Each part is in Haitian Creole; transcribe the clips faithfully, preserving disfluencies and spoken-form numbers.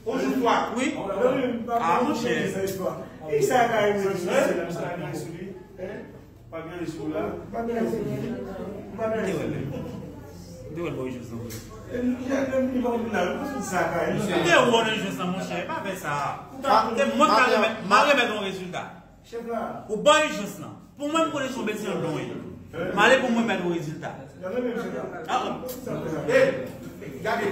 Bonjou, Fwa. Wi. Ah, monchè. Ki sa ka rive sou li? Pa gen sou la. Pa gen sou li. Pa gen sou li. Mwen te wè l bò ijans lan. Li pa konn la, li pa konn sa ka rive. Mwen te wè l ijans lan, monchè. Pa fè sa. Se mwen k pa remèt, m pa remèt yon rezilta. Ou bò ijans lan. Pou mwen, m konnen se yon betiz yon don ye. M ale pou mwen mèt yon rezilta. Ah, bon. Gade.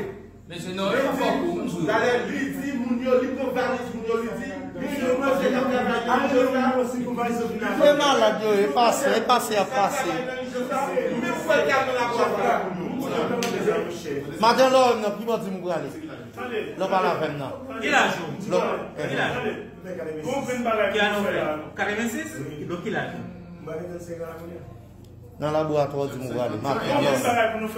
Mesye, non, e pa fò pou m di w. Talè, li di moun yo, li pran valiz moun yo, li di, moun yo panse y ap travay nan ijans la. Se malad yo ye, e pase, e pase y ap pase. Ou menm fè l kal nan laboratwa pou nou. Maten lè w wè m nan, ki bò di m ou prale? Lè w pale avè m nan. Ki laj ou? Ki laj ou? Ki ane ou fèt? Katrevennsis? Donk ki laj ou? Nan laboratwa w di m ou prale. Maten lè w wè m.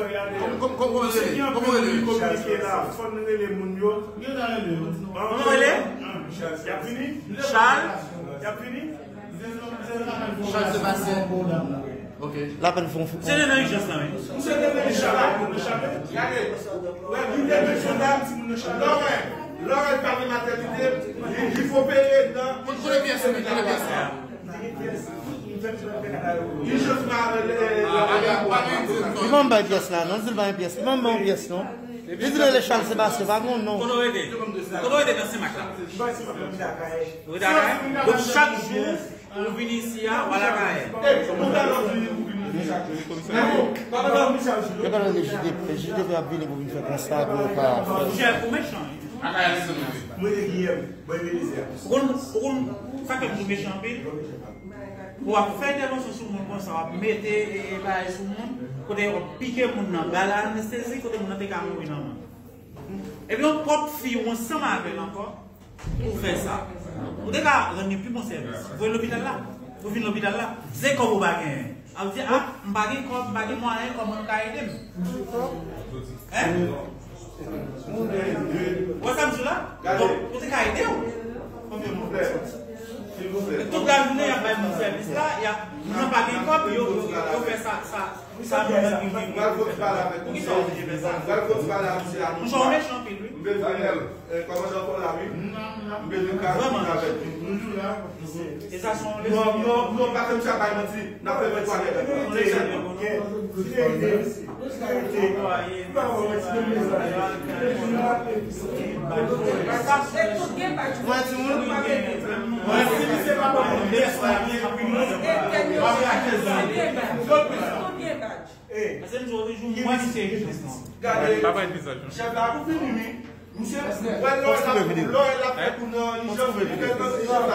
Kòman, kòman, kòman rele? Kòman rele? Fò n rele moun yo. Kòman rele? Y ap vini? Charles? Y ap vini? Charles Sébastien. Ok. Lapèn fon fou. Se nan ijans lan, wi. Misye te vle chape, pou nou chape. Gade. Wè, li te vle chape, ti moun nan chape. Lòrèl, Lòrèl pa gen matènite, li, li fò peye nan. Kote pyès, kote pyès la? Ijans pa gen, eh, Li pa bay pyès la, non. Li di l pa gen pyès, li pa bay yon pyès, non. Li di l rele Charles Sébastien, pa gen yon non. Kote w rete? Kote w rete nan Senmak la? Ou rete Akayè? Donk, chak jou, ou vin isi a, w al Akayè. Yo pa nan J D P, J D P ap vini pou vin fè konsta pou yo ka fè. Monchè, ou mechan. Ou konn, ou konn, sa fè m tou mechan anpil. Ou ap fè entèvansyon sou moun konsa, w ap mete, e, e, bagay sou moun, kote w ap pike moun nan, ba l anestezi, kote moun nan te ka mouri nan men w. Epi yon pwòp fi ou ansanm avè l ankò, ou fè sa. Ou te ka rann li pi bon sèvis. Voye lopital la. Ou vin lopital la. Se kòb ou pa genyen. Ap di, "Ah, m pa gen kòb, m pa gen mwayen, kòman nou ka ede m?" Hein? Ou wè sa m di w la? Donk, ou te ka ede w. Tout lajounen, y ap bay moun sèvis la, y ap, moun nan pa gen kòb, yo, yo, yo fè sa, sa, sa nou menm nou vin fè. Poukisa w oblije fè sa? Monchè, w mechan anpil, wi. Kòmandan Paul la, wi. M bezwen ka vin avèk li. Toujou la. E sa se yon leson. Non, non, non, pa fè misye ap bay manti. N ap fè mwen twalèt. Mwen, timoun. Mwen, si misye pa bon, mwen, mwen, Pase m di w toujou, mwen, li se ijans lan. Gade, chèf la pou fini, wi. Misye, wè lò l ap, lò l ap fè kou nan ijans, li fè nan ijans la.